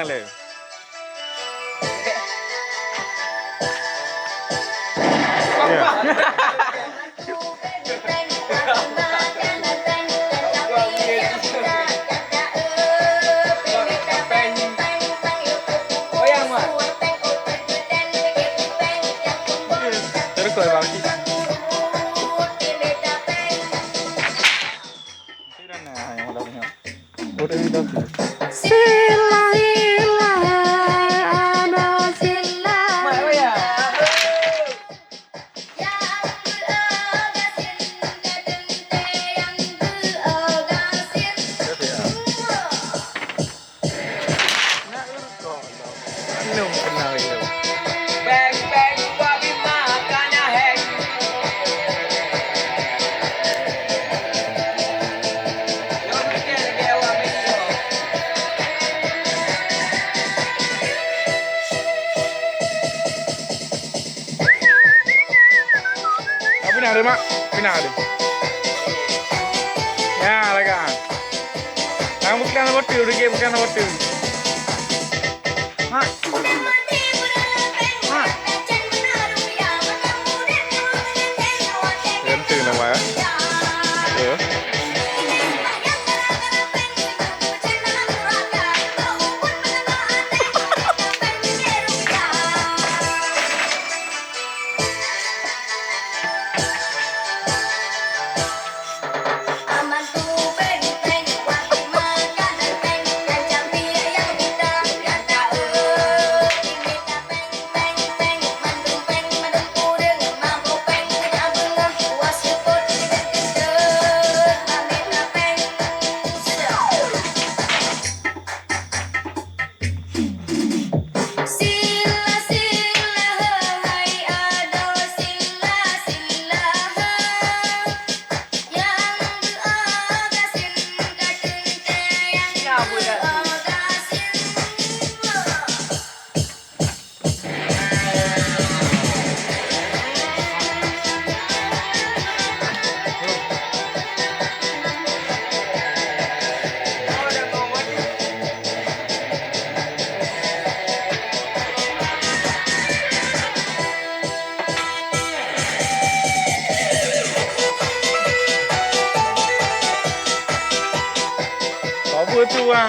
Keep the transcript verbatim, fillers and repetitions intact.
Lé. Ya. Terus kau bang. Sila, sila, ana sila. Beng, beng, Pinah deh, Mak. Pinah deh. Ya, lagak. Nang bukan waktu, lagi bukan waktu. Ha. Ha. Ganti nama, ya. Ya. Sila, sila, hai adoe, sila, sila, hai. Nyang geuoh gasien ka teuntèe, nyang geuoh gasien. Apa tu, ah?